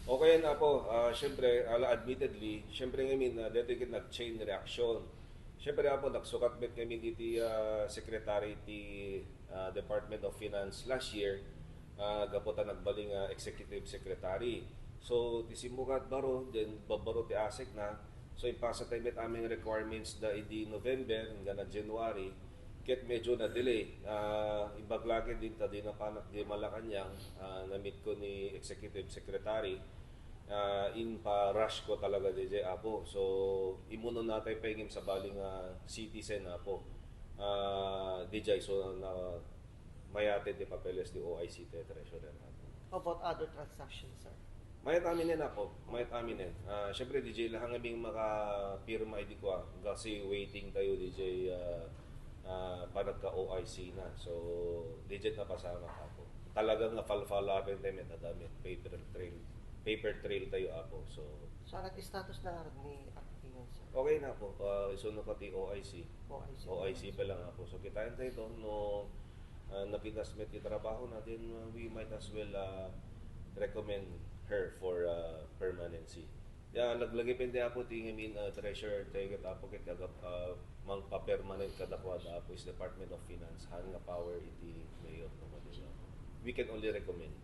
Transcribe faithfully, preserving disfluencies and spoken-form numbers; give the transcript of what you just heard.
Okay na po. Ah, syempre, ala, admittedly, syempre ngamin, ah, dito yung nag-chain reaction. Syempre, apo, nagsukat met ngamin iti, ah, secretary ti, ah, Department of Finance last year, ah, gapu ta nagbaling, ah, executive secretary. So, ti simmukat baro, then babaro ti asek na. So, impasa tayo met aming requirements da idi November, hanggang na January. Ket medyo na-delay. Ah, imbag lagi din ta di napanak di Malacanang, ah, na-meet ko ni executive secretary. Ah, impa-rush ko talaga, D J, apo. So, imuno natay pengem sa baling, ah, citizen, apo. Ah, D J, so, na, mayatid ti papeles ti O I C ti treasurer, apo. How about other transactions, sir? Mayat aminen, apo. Mayat aminen. Ah, syempre, D J, lahang aming makapirma idi kua. Kasi waiting tayo, D J, ah, ah, panagka O I C na. So, D J, napasama, apo. Talagang nga falfala rin tayo, met adamit. Paper trail. Paper trail tayo, apo. So, So, anong status na nga ni Artigan, sir? Okay na po. Ah, isunod ko ti O I C. O I C. O I C pa lang, apo. So, kitain tayo ito. No, ah, napitas met ti trabaho na, then, ah, we might as well, ah, recommend her for, ah, permanency. Ya, laglagi pente, apo, ti ngamin, ah, treasurer tayo ket, apo, ket agap, ah, mangpa-permanent kadakuada, apo, is Department of Finance. Han nga power iti mayor no Manila. We can only recommend.